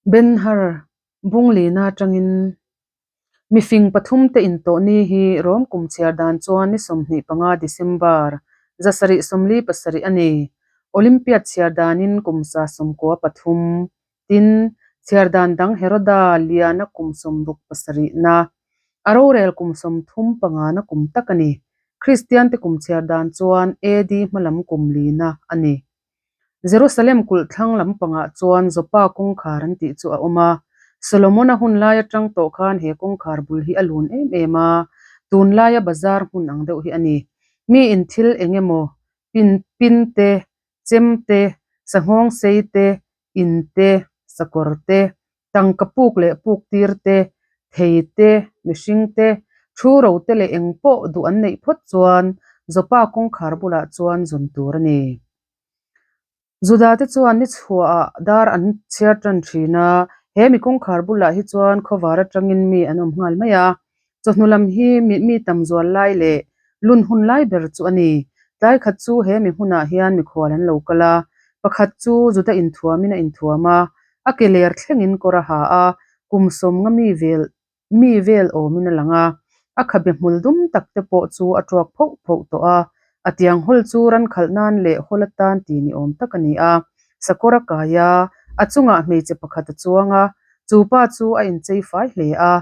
Ben-Hur, Bunglina atangin mifing pathumte intawh ni hi Rom kum chhiar dan chuan ni 25 December, 747 a ni. Olympiad chhiar danin kum sa 93, tin, chhiar dan dang Heroda Liana kum 67na, a rorel kum 35na kum tak a ni. Kristiante kum chhiar dan chuan AD hmalam kum lina a ni. Jerusalem kulh thlang lampangah chuan Joppa kawngkhar an tih chu a awm a. Solomon-a hun lai atang tawh khan he kawngkhar bul hi a lun em em a, tunlaia bazar hmun ang deuh hi a ni. Miin thil eng emaw, pin pin te, chem te, sanghawng sei te, in te, sakawr te, tangka puk leh puk tir te, thei te, mihring te, thu ro te leh eng pawh duh an neih phawt chuan Joppa kawngkhar bulah chuan zawn tur a ni. Juda te chuan ni chhuahah dar an chhiar tan thin a, he mi kawngkhar bulah hi chuan khawvar atangin mi an awm nghal mai a. Chawhnu lam hi mi tam zual lai leh lun hun lai ber chu a ni. Tlai khat chu he mi hmunah hian mikhual an lo kal a, pakhat chu Juda inthuamin a inthuam a, a ke ler thlengin kawr a ha a, kum sawmnga mi vel mi vel awmin a lang a, a khabe hmul dum tak te pawh chu a tuak phoh phoh tawh a, a tiang hawl chu ran khalh nan leh hawl atan ti ni awm tak a ni a, sakawr a kai a, a chungah hmeichhe pakhat a chuang a, chu pa chu a inchei fai hle a,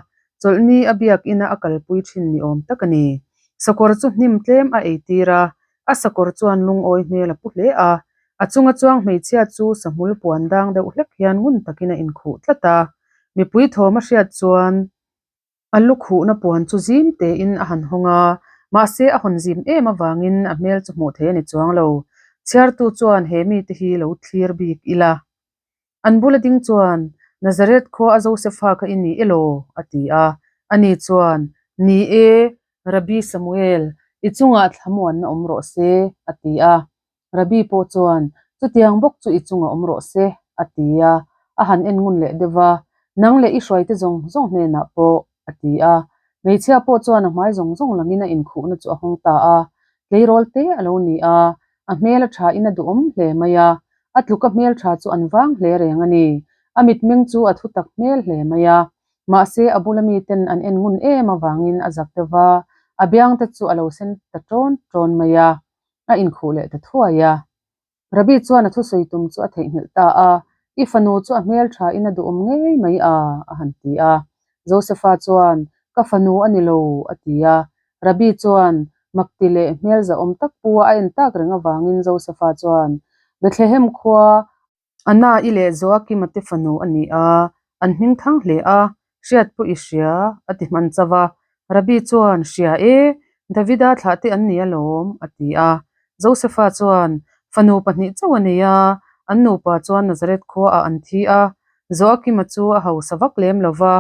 Chawlhni a biakina a kalpui thin ni awm tak a ni. Sakawr chu hnim tlem a eitir a, a sakawr chuan lungawi hmel a pu hle a. A chunga chuang hmeichhia chu sahmul puan dang deuh hlek hian ngun takin a inkhuh tlat a. Mipui thawm a hriat chuan a lu khuhna puan chu zim tein a han hawng a, mahse a hawn zim em avangin a hmel chu hmuh theih a ni chuang lo. Chhiartu chuan he mite hi lo thlir bik ila. An bula ding chuan, Nazareth khua a Josefa kha i ni elaw? a ti a. Ani chuan, Ni e, Rabbi Samuel, i chungah thlamuanna awm rawh se, a ti a. Rabbi pawh chuan, Chutiang bawk chu i chungah awm rawh se, a ti a. A han en ngun leh deuh va, Nang leh i hruaite zawng zawng hnenah pawh, a ti a. Hmeichhia pawh chuan a hmai zawng zawng langin a inkhuhna chu a hawng ta a. Tleirawl te a lo ni a, a hmel a thain a duhawm hle mai a, a tluka hmeltha chu an vang hle reng a ni. A mitmeng chu a thu tak hmel hle mai a, mahse a bula miten an en ngun em avangin a zak deuh va, a biangte chu a lo sen ta ṭawn ṭawn mai a, a inkhuh leh ta thuai a. Rabbi chuan a thusawi tum chu a theihnghilh ta a, I fanu chu a hmeltha in a duhawm ngei mai a, a han ti a. Josefa chuan, Ka fanu a ni lo, a ti a. Rabbi chuan makti leh hmel zahawm tak pu a en tak reng avangin Josefa chuan, Bethlehem khua Anna-i leh Joakima te fanu a ni a, an hming thang hle a, hriat pawh i hria, a ti hman chauh a. Rabbi chuan, Hria e, Davida thlah te an ni alawm, a ti a. Josefa chuan, Fanu pahnih chauh a nei a, an nupa chuan Nazareth khuaah an thi a. Joakima chu a hausa vak lem lo va,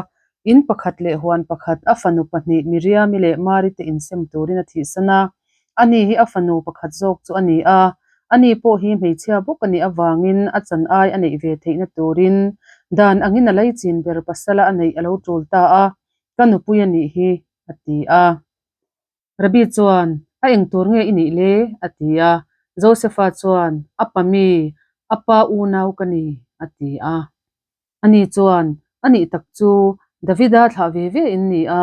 in pakhat leh huan pakhat a fanu pahnih Miriami leh Mari te insem turin a thihsan a. Ani hi a fanu pakhat zawk chu a ni a, ani pawh hi hmeichhia bawk a nih avangin a chan ai a neih ve theihna turin dan angin a laichin ber pasala a neih a lo tul ta a, ka nupui a nih hi, a ti a. Rabbi chuan, A eng tur nge i nih le? a ti a. Josefa chuan, A pa mi, a pa unau ka ni, a ti a. Ani chuan, A nih tak chu, Davida thlah ve ve in ni a,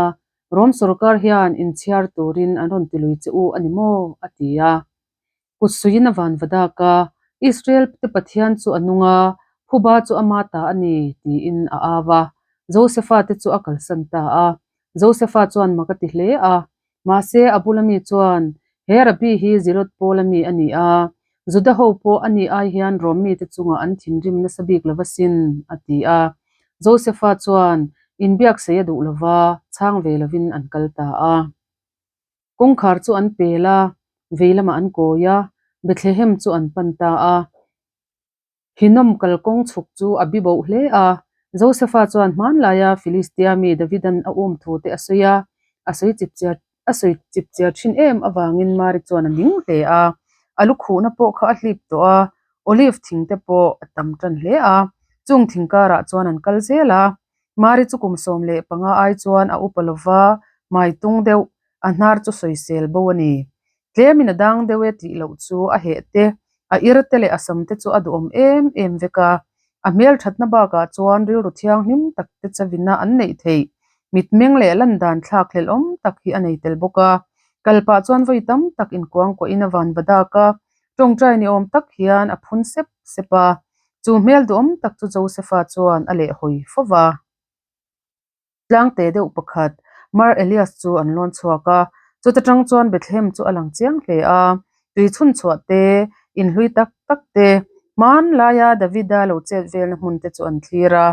Rom sorkar hian inchhiar turin an rawn ti lui che u a ni maw? a ti a. Kut suiin a van va dak a, Israel te Pathian chu a nung a, phuba chu ama ta a ni, tiin a au a. Josefa te chu a kalsan ta a. Josefa chuan mak a ti hle a, Mahse, a bula mi chuan, He Rabbi hi Zilot Paula mi a ni a, Juda ho pawh a ni ai hian Rom mite chungah an thinrim nasa bik lo va sin, a ti a. Josefa chuan inbiak sei a duh lo va, chhang ve lovin an kal ta a. Kawngkhar chu an pel a, vei lamah an kawi a, Bethlehem chu an pan ta a. Hinnom kalkawng chhuk chu a bi boh hle a. Josefa chuan hmanlaia Filistia mi Davidan a um thu te a sawi a, a sawi chipchiar a sawi chipchiar thin em avangin Mari chuan a ning hle a. A lu khuhna pawh kha a hlip tawh a, olive thing te pawh a tam tan hle a. Chung thing karah chuan an kal zel a. Mari chu kum 15 ai chuan a upa lova, hmai tung deuh, a hnar chu sawisel bo a ni. Tlemin a dang deuh e tih loh chu a heh te, a ir te leh a sam te chu a duhawm em em vek a. A hmel thatna bakah chuan rilru thianghlim tak te chavina an neih theih mitmeng leh lan dan thlak hlelhawm tak hi a nei tel bawk a. Kal pah chuan vawi tam tak inkuangkuahin a van va dak a, tawngtai ni awm tak hian a phun sep sep a. Chu hmel duhawm tak chu Josepha chuan a lehhawi fo va. Tlangte deuh pakhat, Mar Elias chu an lawn chhuak a, chuta tang chuan Bethlehem chu a lang chiang hle a. Tui chhun chhuah te, inhlui tak tak te, hmanlaia Davida lo chet velna hmun te chu an thlir a,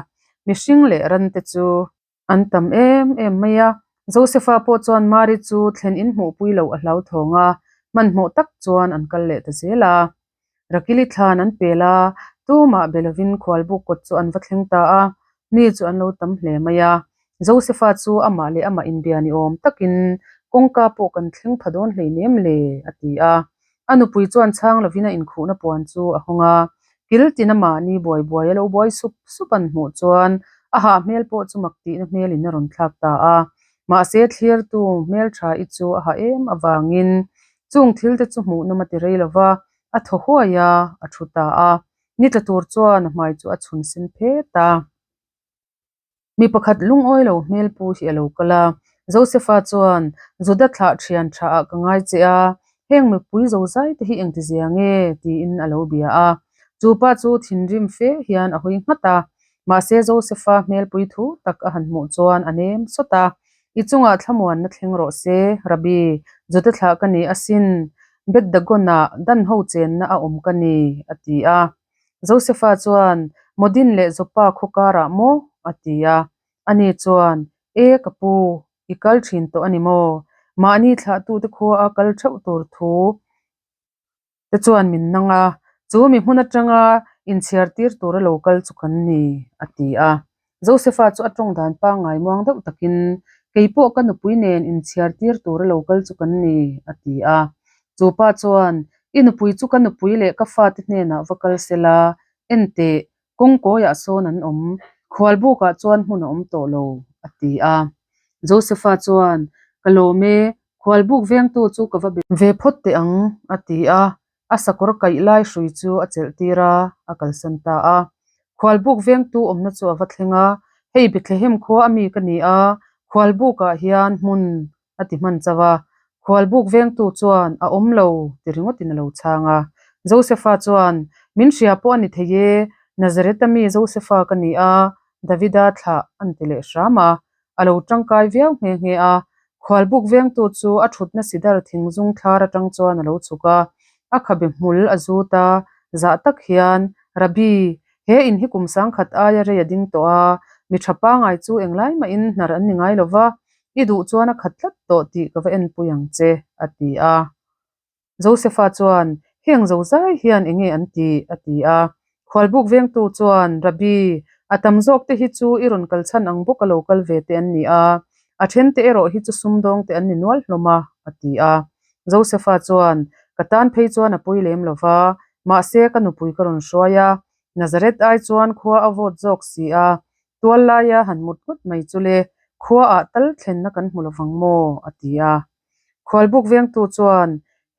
mihring leh ran te chu an tam em em mai a. Josepha pawh chuan Mari chu thlen in hmuhpui loh a hlauthawng a, hmanhmawh tak chuan an kal leh ta zel a. Rakili thlan an pel a, tumah be lovin khualbuk kawt chu an va thleng ta a, mi chu an lo tam hle mai a. Josepha chu amah leh amah inbia ni awm takin, Kawngka pawh kan thleng pha dawn hleinem le, a ti a. A nupui chuan chhang lovin a inkhuhna puan chu a hawng a, kil tina mahni buai buai a lo buai sup sup an hmuh chuan a hah hmel pawh chu mak tihna hmelin a rawn thlak ta a. Mahse thlirtu hmeltha i chu a hah em avangin Chung thil te chu hmuh nawm a ti rei lo va, a thaw huai a, a thu ta a. Ni tla tur chuan a hmai chu a chhun sen phet a. Mi pakhat lungawi lo hmel pu hi a lo kal a, Josepha chuan, Juda thlah thian tha ah ka ngai che a, heng mipui zozai te hi engtizia nge? tiin a lo bia a. Chu pa chu thinrim fe hian a hawi nghat a, mahse Josepha hmelpui thu tak a han hmuh chuan a nem sawt a. I chungah thlamuanna thleng rawh se, Rabbi, Juda thlah ka ni asin, Beth-dagon-ah dan ho chenna a awm ka ni, a ti a. Josepha chuan, Modin leh Joppa khaw karah maw? a ti a. Ani chuan, E, ka pu, i kal thin tawh a ni maw? Mahni thlahtute khua a kal theuh tur thu te chuan min nang a, chu mi hmun atanga inchhiar tir tura lo kal chu kan ni, a ti a. Josepha chu a tawng dan pangngai muang deuh takin, Kei pawh ka nupui nen inchhiar tir tura lo kal chu kan ni, a ti a. Chu pa chuan, I nupui chu ka nupui leh ka fate hnenah va kal sela, en teh, kawngkawiah sawn an awm, khualbukah chuan hmun a awm tawh lo, a ti a. Josepha chuan, Ka lawm e, Khualbuk vengtu chu ka va be ve phawt teh ang, a ti a, a sakawr kaih lai hrui chu a chelh tir a, a kalsan ta a. Khualbuk vengtu awmna chu a va thleng a, Hei Bethlehem khua a mi ka ni a, khualbukah hian hmun a ti hman chauh a. Khualbuk vengtu chuan, A awm lo, ti ringawtin a lo chhang a. Josepha chuan, Min hria pawh a ni thei e, Nazareth-a mi Josepha ka ni a, Davida thlah an ti leh hram a. A lo tangkai viau nghe nghe a, khualbuk vengtu chu a thutna sidar thingzung thlar atang chuan a lo chhuk a, a khabe hmul a zut a, zah tak hian, Rabbi, he in hi kum sangkhat aia rei a ding tawh a, mi tha pangai chu englai mahin hnar an ni ngai lo va, i duh chuan a khat tlat tawh tih ka va enpui ang che, a ti a. Josepha chuan, Heng zozai hian eng nge an tih? a ti a. Khualbuk vengtu chuan, Rabbi, a tam zawk te hi chu i rawn kal chhan ang bawk a lo kal ve te an ni a, a then te erawh hi chu sumdawng te an ni nual hlawm a, a ti a. Josepha chuan, Ka tan phei chuan a pui lem lo va, mahse ka nupui ka rawn hruai a, Nazareth ai chuan khua a vawt zawk si a, tual laia han mut ngawt mai chu le, khuaah tal thlenna kan hmu lovang maw? a ti a. Khualbuk vengtu chuan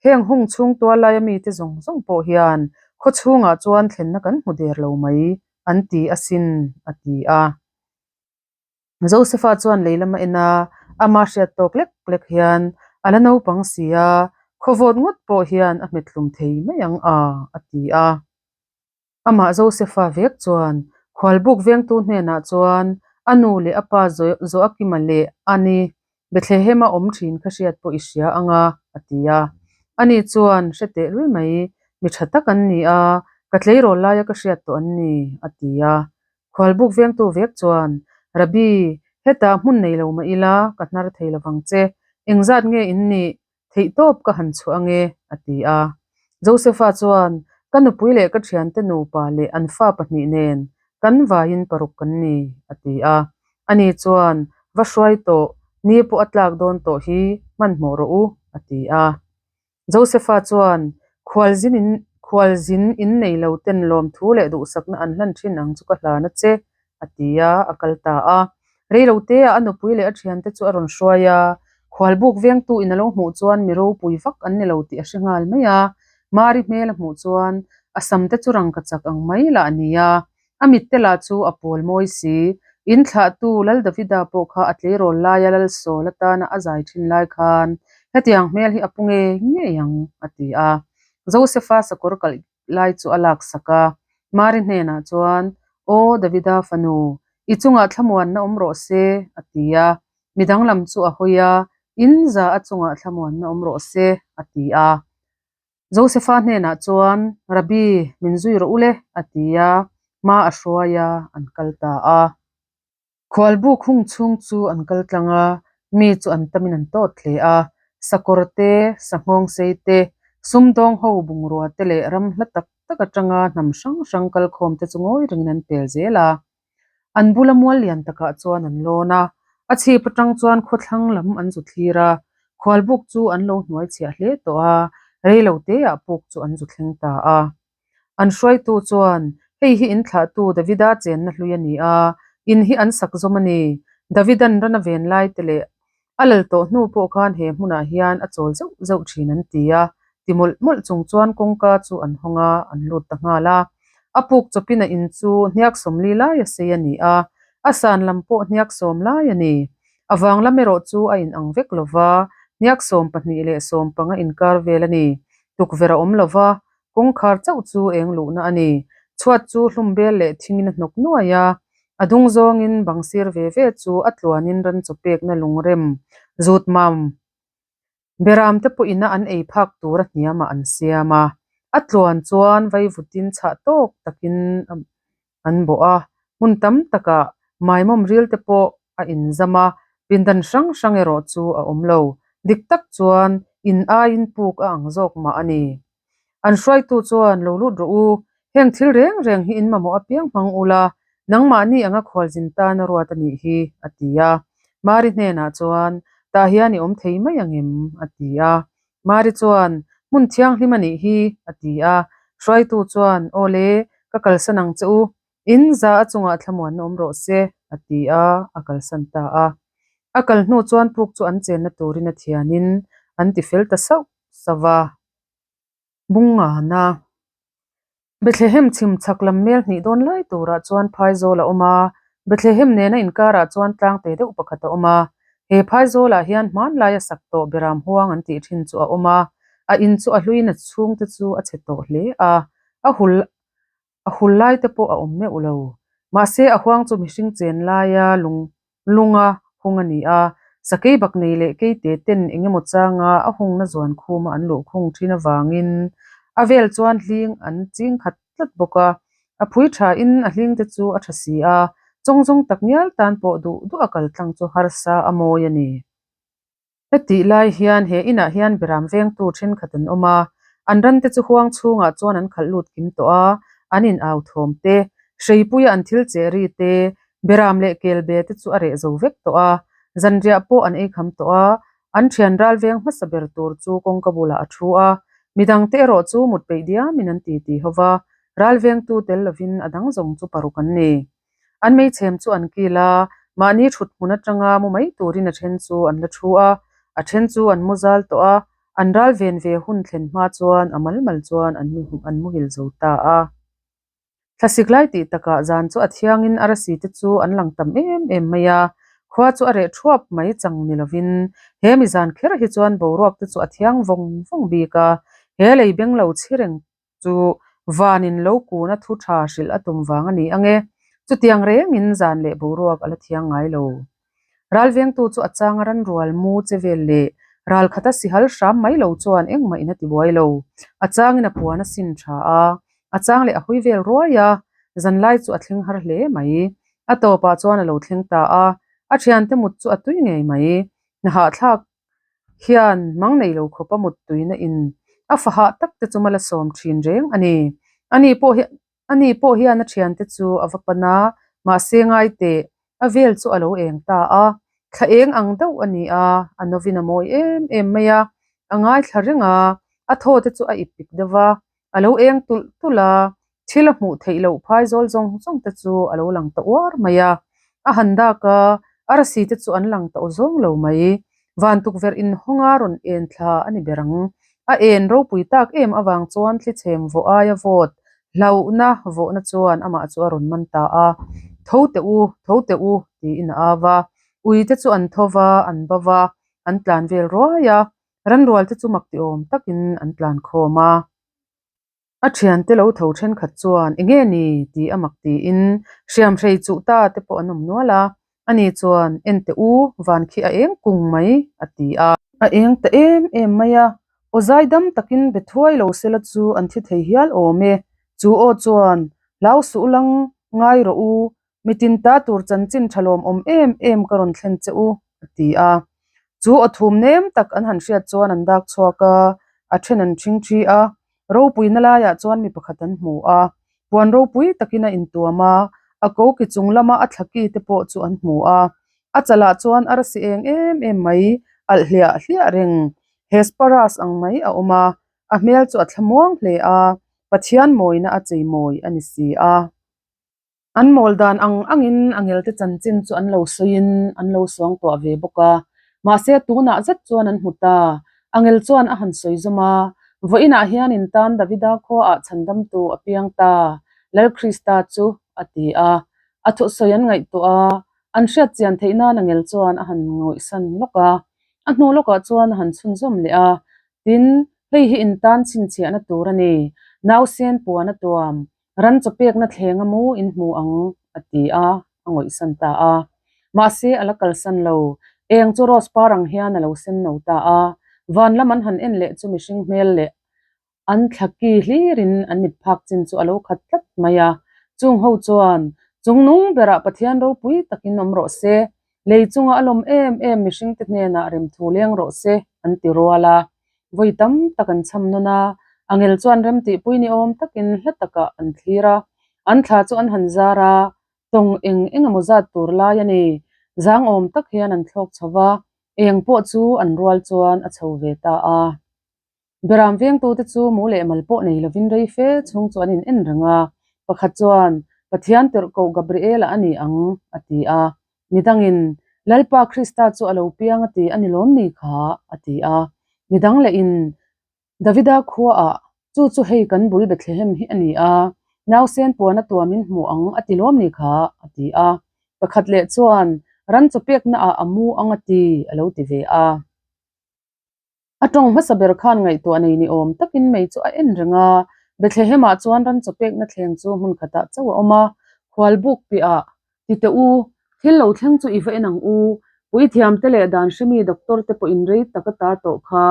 heng hung chhung tual laia mite zawng zawng pawh hian khaw chhungah chuan thlenna kan hmu der lo mai an ti asin a ti a. Josepha chuan lei lama en a, ama hriat tawk lek lek hian a la naupang si a, khaw vawt ngawt pawh hian a hmet hlum thei mai ang a a ti a. Amah Josepha vek chuan khualbuk vengtu hnenah chuan a nu leh a pa Joakima leh Ani Bethlehema awm thin kha hriat pawh i hria ang a, a ti a. Ani chuan, Hre teh lui mai, mi tha tak an ni a, ka tleirawl laia ka hriat tawh an ni, a ti a. Khualbuk vengtu vek chuan, Rabbi, hetah hmun nei lo mah ila, ka hnar thei lovang che. Engzat nge in nih? Theihtawp ka han chhuah ange, a ti a. Josepha chuan, Ka nupui leh ka thiante nupa leh an fa pahnih nen kan vaiin paruk kan ni, a ti a. Ani chuan, Va hruai tawh, ni pawh a tlak dawn tawh hi hmanhmawh rawh u, a ti a. Josepha chuan, Khualzin in khualzin in nei lo ten lawmthu leh duhsakna an hlan thin ang chu ka hlan a che, a ti a, a kal ta a. Reiloteah a nupui leh a thiante chu a rawn hruai a, khualbuk vengtu in a lo hmuh chuan mi ropui vak an ni lo tih a hre nghal mai a. Mari hmel a hmuh chuan a sam te chu rangka chak ang mai lah a ni a. A mitte lah chu a pawl mawi si. In thlahtu Lal Davida pawh kha a tleirawl laia Lal Sawl atana a zai thin lai khan hetiang hmel hi a pu ngei ngei ang, a ti a. Josefa sakawr kalh lai chu a laksak a. Mari hnenah chuan, Aw Davida fanu, i chungah thlamuanna awm rawh se, a ti a. Mi danglam chu a hawi a, In za a chungah thlamuanna awm rawh se, a ti a. Josefa hnenah chuan, Rabbi, min zui rawh u le, a ti a, hma a hruai a, an kal ta a. Khualbuk hung chhung chu an kal tlang a, mi chu an tamin an tawt hle a. Sakawr te, sanghawng sei te, sumdawng ho bungrua te leh ram hla tak tak atanga hnam hrang hrang kalkhawm te chu ngawi rengin an pel zel a. An bula mual lian takah chuan an lawn a, a chhip atang chuan khawthlang lam an zu thlir a, khualbuk chu an lo hnuai chhiah hle tawh a, rei lo teah puk chu an zu thleng ta a. An hruaitu chuan, Hei hi in thlahtu Davida chenna hlui a ni a, in hi an sak zawm a ni. Davida'n ran a ven lai te leh a lal tawh hnu pawh khan he hmunah hian a chawl zeuh zeuh thin an ti a, ti mawlh mawlh chung chuan kawngka chu an hawng a, an lut ta nghal a. A puk chawpin a in chu hniak sawmli lai a sei a ni a, a san lam pawh hniak sawm lai a ni. A vang lam erawh chu a inang vek lo va, hniak 12 leh 15 inkar vel a ni. Tukverh a awm lo va, Kawngkhar chauh chu eng luhna a ni. Chhuat chu hlum bel leh thingin a hnawk nuai a, a dung zawngin bang sir ve ve chu a tluanin ran chaw pekna lungrem zut mam beram te pawhin a an ei phak tur a hniamah an siam a. A tluan chuan vaivutin chhah tawk takin an bawh a, hmun tam takah maimawm ril te pawh a inzam a, pindan hrang hrang erawh chu a awm lo. Dik tak chuan in aiin puk a ang zawk mah a ni. An hruaitu chuan lo lut rawh u, heng thil reng reng hi in mamawh apiang hmang ula, nangmahni anga khualzin tan a ruat a nih hi, a ti a. Mari hnenah chuan, Tah hian i awm thei mai ang em? a ti a. Mari chuan, Hmun thianghlim a nih hi, a ti a. Hruaitu chuan, Aw le, ka kalsan ang che u. In za a chungah thlamuanna awm rawh se, a ti a, a kalsan ta a. A kal hnu chuan puk chu an chenna turin a thianin an ti fel ta sauh sauh va. Bungana. Bethlehem chhim chhak lam mel hnih dawn lai turah chuan phaizawl a awm a, Bethlehem nena inkarah chuan tlang te deuh pakhat a awm a. He phaizawlah hian hmanlaia sak tawh beram huang an tih thin chu a awm a, a in chu a hluin a chhungte chu a chhe tawh hle a, a hul A hul lai te pawh a awm meuh lo. Mahse a huang chu mihring chen laia lung lunga hung a ni a, sakei bak nei leh keite ten eng emaw changa a hungna zuan khuma an luh khung thin avangin a vel chuan hling an ching khat tlat bawk a. A phui thain a hling te chu a tha si a, chawng zawng tak ngial tan pawh duh duh a kal tlang chu harsa a mawi a ni. Hetih lai hian he inah hian beram vengtu thenkhat an awm a, an rante chu huang chhungah chuan an khalh lut kim tawh a, an in au thawm te, hreipuia an thil che ri te, beram leh kelbe te chu a reh zo vek tawh a, zanriah pawh an ei kham tawh a, an thian ral veng hmasa ber tur chu kawngka bulah a thu a, midangte erawh chu mut peih diamin an titi ho va, ral vengtu tel lovin a dang zawng chu paruk an ni. An meichhem chu an kil a, mahni thut hmun atanga mu mai turin a then chu an la thu a, a then chu an mu zal tawh a, an ral ven ve hun thlen hma chuan a mal mal chuan an an muhil zo ta a. Thlasik lai tih takah zan chu a thiangin arasi te chu an lang tam em em mai a, khua chu a reh thuap mai chang ni lovin he mi zan kher hi chuan boruak te chu a thiang vawng vawng bik a, he lei beng lo chhi reng Chu vanin lo kuna thu tha hrilh a tum vang a ni ang e. Chutiang rengin zan leh boruak a la thiang ngai lo. Ral vengtu chu a changa ran rual mu che vel leh ral khata sihal hram mai lo chuan engmah in a ti buai lo. A changin a puan a sin tha a, a chang leh a hawi vel ruai a, zanlai chu a thleng har hle mai. A tawpah chuan a lo thleng ta a, a thiante mut chu a tui ngei mai. Hnahahthlak hian mang nei lo khawpa mut tuina in a fa hah tak te chu mal a sawm thin reng a ni. Ani pawh hi ani pawh hian a thiante chu a va pan a, mahse ngai teh a vel chu a lo eng ta a, thla eng ang deuh a ni a, a novin a mawi em em mai a, a ngaithla reng a, a thaw te chu a ip pik deuh va, a lo eng tulh tulh a, thil a hmuh theih loh phai zawl zawng zawng te chu a lo lang ta uar mai a, a han dak a, arsi te chu an lang ta aw zawng lo mai, van tukverh inhawnga rawn en thla a ni ber ang, a en ropui tak em avang chuan thlichhem vawh aia vawt. Hlauhna vawhna chuan amah chu a rawn man ta a, Tho teh u, tho teh u, tiin a au va. Uite chu an tho va, an bo va, an tlan vel ruai a. Ranrualte chu mak ti awm takin an tlan khawm a. A thiante lo tho thenkhat chuan, Enge ni? ti a mak tiin hriamhrei chuh ta te pawh an awm nual a. Ani chuan, En teh u, van khi a eng kung mai, a ti a. A eng ta em em mai a, aw zaidam takin be thuai lo sela chu an thi thei hial awm e. Chu aw chuan, Hlau suh lang ngai rawh u, mitin ta tur chanchin tha lawm awm em em ka rawn thlen che u, a ti a. Chu aw thum nem tak an han hriat chuan an dak chhuak a, a then an ṭhing ṭhi a. Ropuina laiah chuan mi pakhat an hmu a, puan ropui takin a intuam a, a koki chung lama a thlaki te pawh chu an hmu a. A chalah chuan a rasi eng em em mai, alh hliah hliah reng, Hesperus ang mai a awm a, a hmel chu a thlamuang hle a, Pathian mawina a cheimawi a ni si a. An mawl dan ang angin angelte chanchin chu an lo sawiin an lo suangtuah ve bawk a, mahse tunah zet chuan an hmu ta. Angel chuan a han sawi zawm a, Vawiinah hian in tan Davida khuaah chhandamtu a piang ta, Lal Krista chu, a ti a. A thusawi an ngaihtuah a, an hriat chian theih nan angel chuan a han ngawihsan lawk a. A hnu lawkah chuan a han chhunzawm leh a, Tin, hei hi in tan chhinchhiahna tur a ni, nausen puan a tuam, Ran chaw pekna thleng a mu in hmu ang, a ti a, a ngawihsan ta a. Mahse, a la kalsan lo. Eng chu rose par ang hian a lo sen no ta a. Van lam an han en leh chu mihring hmel leh an thlaki hlirin an mit phak chin chu a lo khat tlat mai a. Chung ho chuan, Chungnung berah Pathian ropui takin awm rawh se, lei chunga a lawm em em mihringte hnenah remthu leng rawh se, an ti rual a. Vawi tam tak an cham nawn a, angel chuan remtihpui ni awm takin hla takah an thlir a, an thla chu an han zar a, tawng eng eng emaw zat tur lai a ni. Zang awm tak hian an thlawk chho va, eng pawh chu an rual chuan a chho ve ta a. Beram vengtute chu mu leh mal pawh nei lovin rei fe chhung chu an in en reng a, pakhat chuan, Pathian tirhkoh Gabriela a ni ang, a ti a. Midangin, Lalpa Krista chu a lo piang a ti a ni lawm ni kha? a ti a. Midang lehin, Davida khuaah, chu chu hei kan bul Bethlehem hi a ni a, nausen puan a tuamin hmu ang a ti lawm ni kha? a ti a. Pakhat leh chuan, Ran chaw peknaah a mu ang a ti, a lo ti ve a. A tawng hmasa ber khan ngaihtuah nei ni awm takin mei chu a en reng a, Bethlehem-ah chuan ram chaw pekna thleng chu hmun khatah chauh a awm a, khual buk piahah, Ti teh u, thil lo thleng chu i va en ang u, puithiamte leh dan hremi doctor te pawhin rei tak a ta tawh kha,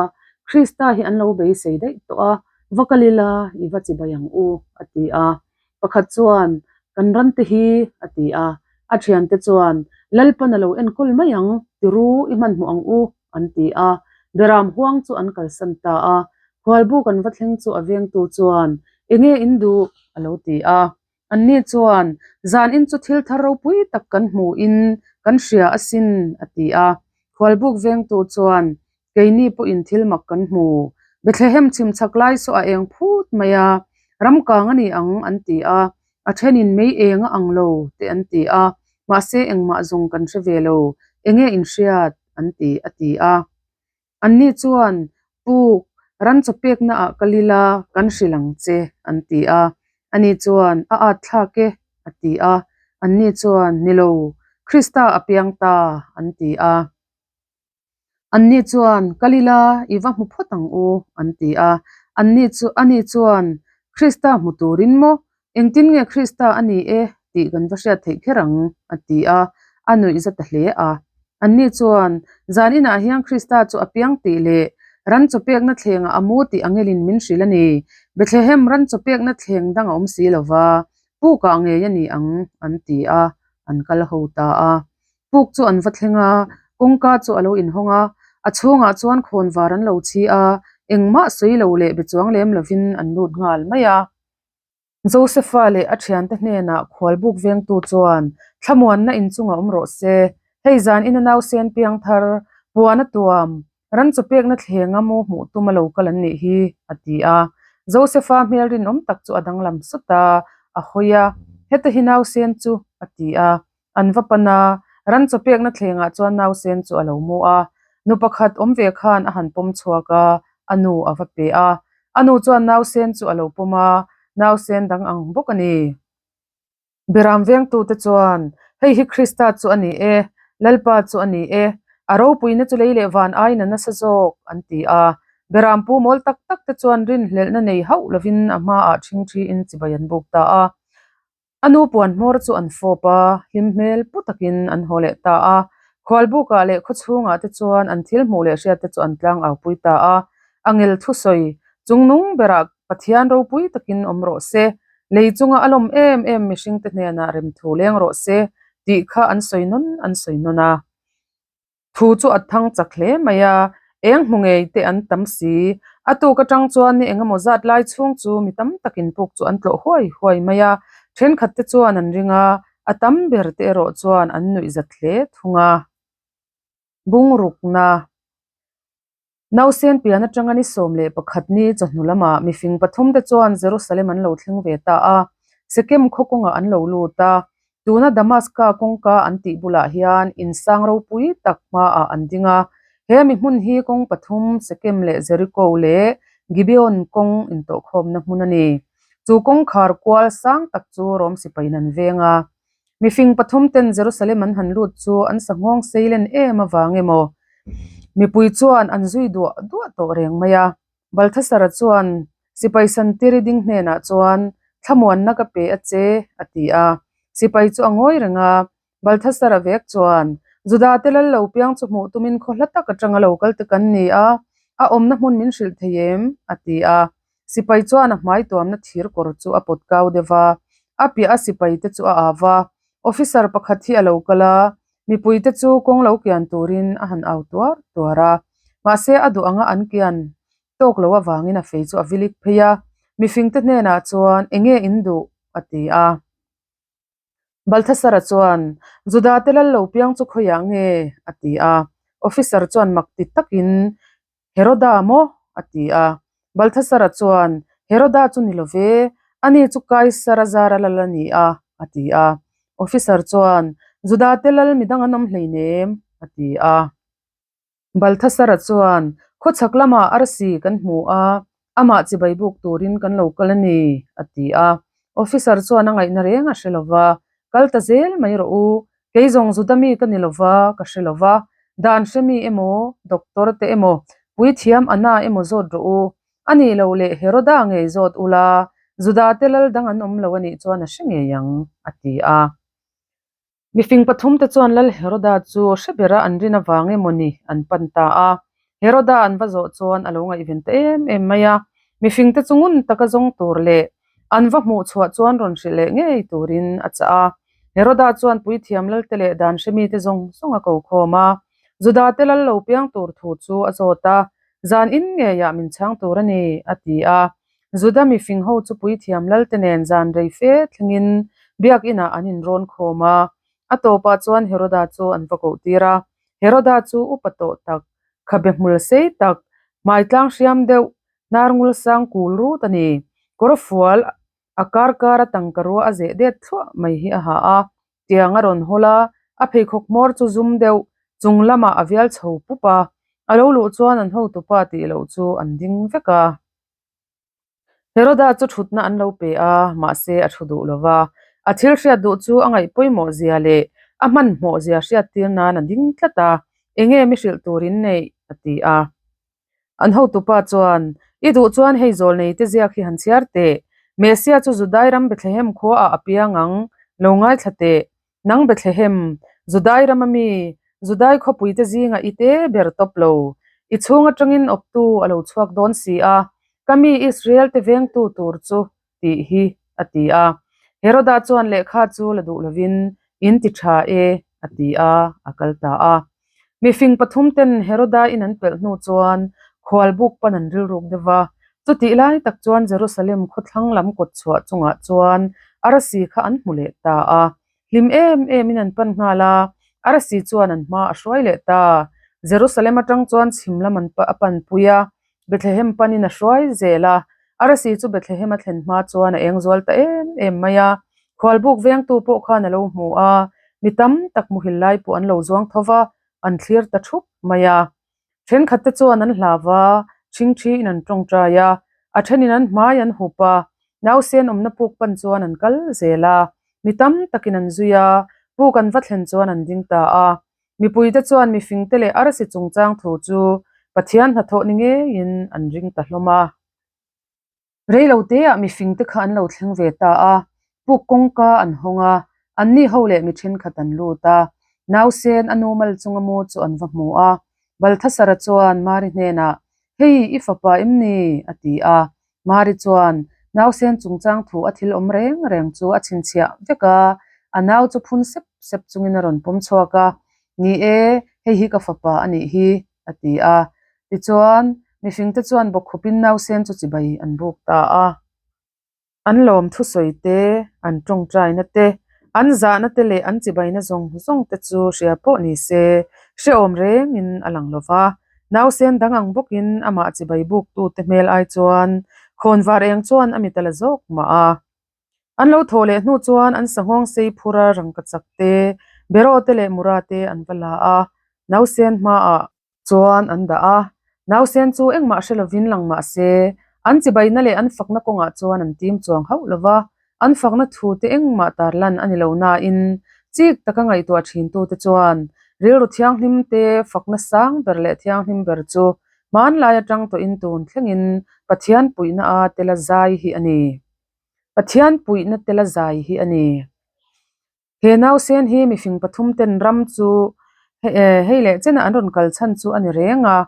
Krista hi an lo beisei daih tawh a, va kal ila i va chibai ang u, a ti a. Pakhat chuan, Kan ram te hi, a ti a. A thiante chuan, Lalpan a lo enkawl mai ang, ti ru i hmanhmawh ang u, an ti a. Beram huang chu an kalsan ta a. Khualbuk an va thleng chu a vengtu chuan, Enge in duh? a lo ti a. Anni chuan, Zan in chu thil thar ropui tak kan hmu in kan hria asin, a ti a. Khualbuk vengtu chuan, Keini pawhin thil mak kan hmu. Bethlehem chhim chhak lai saw a eng phut mai a, ram kang a ni ang an ti a, a thenin mei eng a ang lo te an ti a, mahse engmah zawng kan hre ve lo, enge inhriat an ti a ti a. Anni chuan, Puk, ran chaw pekna ah kal ila kan hrilh ang che an ti a. Ani chuan, A at thlak e a ti a. Anni chuan, Ni lo, Krista a piang ta an ti a. Anni chuan, Kal ila, i va hmu phawt ang u, an ti a. Anni chu, ani chuan, Krista hmu turin maw? Engtin nge Krista a ni e tih kan va hriat theih kher ang? a ti a, a nuih za ta hle a. Anni chuan, Zan inah hian Krista chu a piang tih leh ran chaw pekna thlengah a mu tih angelin min hrilh a ni. Bethlehem ran chaw pekna thleng dang a awm si lo va, pukah ngei a ni ang, an ti a, an kal ho ta a. Puk chu an va thleng a, kawngka chu a lo inhawng a, a chhungah chuan khawnvar an lo chhi a, engmah sawi lo leh be chuang lem lovin an lut nghal mai a. Josefa leh a thiante hnenah khualbuk vengtu chuan, Thlamuanna inchungah awm rawh se, hei zan ina nausen piang thar, puan a tuam, ran chaw pekna thlenga mu hmuh tum a lo kal an nih hi, a ti a. Josefa hmel rinawm tak chu a danglam sawt a, a hawi a, Heta hi nausen chu, a ti a. An va pan a, ran chaw pekna thlengah chuan nausen chu a lo mu a. Nu pakhat awm ve khan a han pawm chhuak a, a nu a va pe a. A nu chuan nausen chu a lo pawm a. Nausen dang ang bawk a ni. Beram vengtute chuan, Hei hi Krista chu a ni e, Lalpa chu a ni e, a ropuina chu lei leh van aiin a nasa zawk, an ti a. Beram pu mawl tak tak te chuan rinhlelhna nei hauh lovin a hmaah ṭhingṭhiin chibai an buk ta a. A nu puan hmawr chu an fawp a, hlim hmel pu takin an haw leh ta a. Khualbukah leh khawchhungah te chuan an thil hmuh leh hriat te chu an tlang au pui ta a. Angel thusawi chungnung berah Pathian ropui takin awm rawh se, lei chunga a lawm em em mihringte hnenah remthu leng rawh se tih kha an sawi nawn an sawi nawn a. Thu chu a thang chak hle mai a, eng hmu ngei te an tam si. A tuk atang chuan ni engemaw zat lai chhung chu mi tam takin puk chu an tlawh huai huai mai a, thenkhat te chuan an ring a, a tam ber te erawh chuan an nuih zat hle thung a. Bungrukna. Nausen pian atanga ni 11 ni chawhnu lamah mifing pathumte chuan Jerusalem an lo thleng ve ta a, Sekem khaw kawngah an lo lut a. Tuna Damaska kawngka an tih bulah hian in sang ropui tak hmaah an ding a. He mi hmun hi kawng pathum, Sekem leh Jeriko leh Gibeon kawng intawhkhawmna hmun a ni. Chu kawngkhar kual sang tak chu Rom sipaiin an veng a. Mifing pathum ten Jerusalem an han lut chu an sanghawng sei len em avang emaw? Mipui chuan an zui duah duah tawh reng mai a. Balthasara chuan sipai santiri ding hnenah chuan, Thlamuanna ka pe a che, a ti a. Sipai chu a ngawi reng a. Balthasara vek chuan, Judate lal lo piang chu hmuh tumin khaw hla tak atanga lo kal te kan ni a, a awmna hmun min hrilh thei em? a ti a. Sipai chuan a hmai tuamna thir kawr chu a pawt kau deuh a, a piah a sipai te chu a au a. Officer pakhat hi a lo kal a, mipui te chu kawng lo kian turin a han au tuar tuar a. Mahse a duh anga an kian tawk lo avangin a fei chu a vilik phei a, mifing te hnenah chuan enge in duh? a ti a. Balthasara chuan, Juda te lal lo piang chu khawiah nge? a ti a. Officer chuan mak ti takin, Heroda maw? a ti a. Balthasara chuan, Heroda chu ni lo ve, ani chu Kaisara zara lal a ni a, a ti a. Officer chuan, Juda te lal midang an awm hleinem, a ti a. Balthasara chuan, Khawchhak lamah arsi kan hmu a, amah chibai buk turin kan lo kal a ni, a ti a. Officer chuan a ngaihna reng a hre lo va, Kal ta zel mai rawh u, kei zawng Juda mi ka ni lo va, ka hre lo va, dan hre mi emaw, doctor te emaw, puithiam Anna emaw zawt rawh u, a nih loh leh Heroda ngei zawt ula, Juda te lal dang an awm lo a nih chuan a hre ngei ang, a ti a. Mifing pathumte chuan Lal Heroda chu hre bera an rin avang emaw ni an pan ta a. Heroda an va zawh chuan a lo ngaihven ta em em mai a. Mifingte chu ngun taka zawng tur leh an va hmuh chhuah chuan rawn hrilh leh ngei turin a chah a. Heroda chuan puithiam lalte leh dan hremite zawng zawng a ko khawm a. Judate lal lo piang tur thu chu a zawt a, Zan in ngeiah min chhang tur a ni, a ti a. Juda mifing ho chu puithiam lalte nen zan rei fe thlengin biakinah an inrawn khawm a. A tawpah chuan Heroda chu an va koh tir a. Heroda chu upa tawh tak, khabe hmul sei tak, hmai tlang hriam deuh, hnar ngul sang kul rut a ni. Kawr fual a kar kar a tangka rua a zeh det thluah mai hi a ha a. Tiang a rawn hawl a, a pheikhawk hmawr chu zum deuh chung lamah a vial chho pup a. A lo luh chuan an hotupa tih loh chu an ding vek a. Heroda chu thutna an lo pe a, mahse a thu duh lo va. A thil hriat duh chu a ngaih pawimawh zia leh a hmanhmawh zia hriat tir nan a ding tlat a, Enge mi hrilh tur in neih? a ti a. An hotupa chuan, I duh chuan hei zawl nei te ziak hi han chhiar teh. Mesia chu Judai ram Bethlehem khuaah a piang ang, lo ngaithla teh. Nang Bethlehem, Judai rama mi, Judai khawpuite zingah i te ber tawp lo. I chhung atangin awptu a lo chhuak dawn si a, ka mi Israel te vengtu tur chu tih hi, a ti a. Heroda chuan lehkha chu la duh lovin, In ti tha e, a ti a, a kal ta a. Mifing pathum ten Heroda in an pelh hnu chuan khual buk pan an rilruk deuh va. Chutih lai tak chuan Jerusalem khawthlang lam kawt chhuah chungah chuan arsi kha an hmu leh ta a. Hlim em em in an pan nghal a, arsi chuan an hma a hruai leh ta. Jerusalem atang chuan chhim lam an a panpui a, Bethlehem panin a hruai zel a. Arsi chu Bethlehem a thlen hma chuan a eng zual ta em em mai a. Khualbuk vengtu pawh khan a lo hmu a, mi tam tak muhil lai pawh an lo zuang tho va, an thlir ta thup mai a. Thenkhatte chuan an hlau va, thingthi in an tawngtai a, a thenin an hmai an hup a. Nausen awmna puk pan chuan an kal zel a, mi tam takin an zui a, puk an va thlen chuan an ding ta a. Mipuite chuan mifingte leh arsi chungchang thu chu Pathian hnathawh ni ngeiin an ring ta hlawm a. Reiloteah mifingte kha an lo thleng ve ta a, puk kawngka an hawng a, anni ho leh mi thenkhat an lut a. Nausen a nu mal chunga mu chu an va hmu a. Balthasara chuan Mari hnenah, Hei, i fapa em ni? a ti a. Mari chuan nausen chungchang thu a thil awm reng reng chu a chhinchhiah vek a, a nau chu phun sep sep chungin a rawn pawm chhuak a, Ni e, hei hi ka fapa a nih hi, a ti a. Tichuan, mihringte chuan bawkkhupin nausen chu chibai an buk ta a. An lawm thusawi te, an tawngtaina te, an zahna te leh an chibaina zawng zawng te chu hria pawh ni se, hrehawm rengin a lang lo va. Nausen dang ang bawkin amah chibai buktute hmel ai chuan khawnvar eng chuan a mit a la zawk mah a. An lo thawh leh hnu chuan an sanghawng sei phura rangkachak te, beraw te leh mura te an va la a, nausen hmaah chuan an dah a. Nausen chu engmah hre lovin lang mah se, an chibaina leh an fakna kawngah chuan an tim chuang hauh lo va, an fakna thu te engmah tarlan a ni lo nain chik taka ngaihtuah thintute chuan rilru thianghlim te fakna sang ber leh thianghlim ber chu hmanlai atang tawhin tun thlengin Pathian puihna a tela zai hi a ni. Pathian puihna tela zai hi a ni. He nausen hi mifing pathum ten ram chu hei leh chena an rawn kal chhan chu a ni reng a,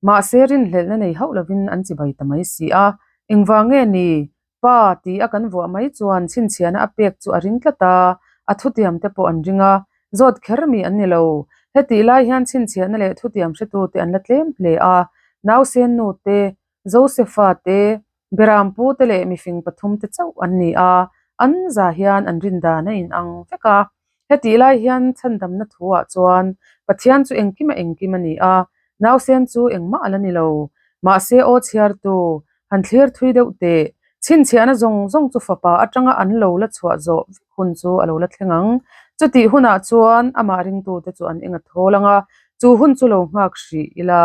mahse rinhlelhna nei hauh lovin an chibai ta mai si a. Engvang nge ni? Pa ti a kan vuah mai chuan chhinchhiahna a pek chu a ring tlat a, a thutiam te pawh an ring a, zawt kher mi an ni lo. Hetih lai hian chhinchhiahna leh thutiam hretute an la tlem hle a, nausen nu te, Josefa te, Berampu te leh mifing pathum te chauh an ni a, an za hian an rin dan a inang vek a. Hetih lai hian chhandamna thuah chuan Pathian chu engkim a engkim a ni a, nausen chu engmah a la ni lo. Mahse aw chhiartu, han thlir thui deuh teh. Chhinchhiahna zawng zawng chu fapa atanga an lo la chhuah zawh vek hun chu a lo la thleng ang. Chutih hunah chuan amah ringtute chu an eng a thawl ang a, chu hun chu lo nghak hrih ila.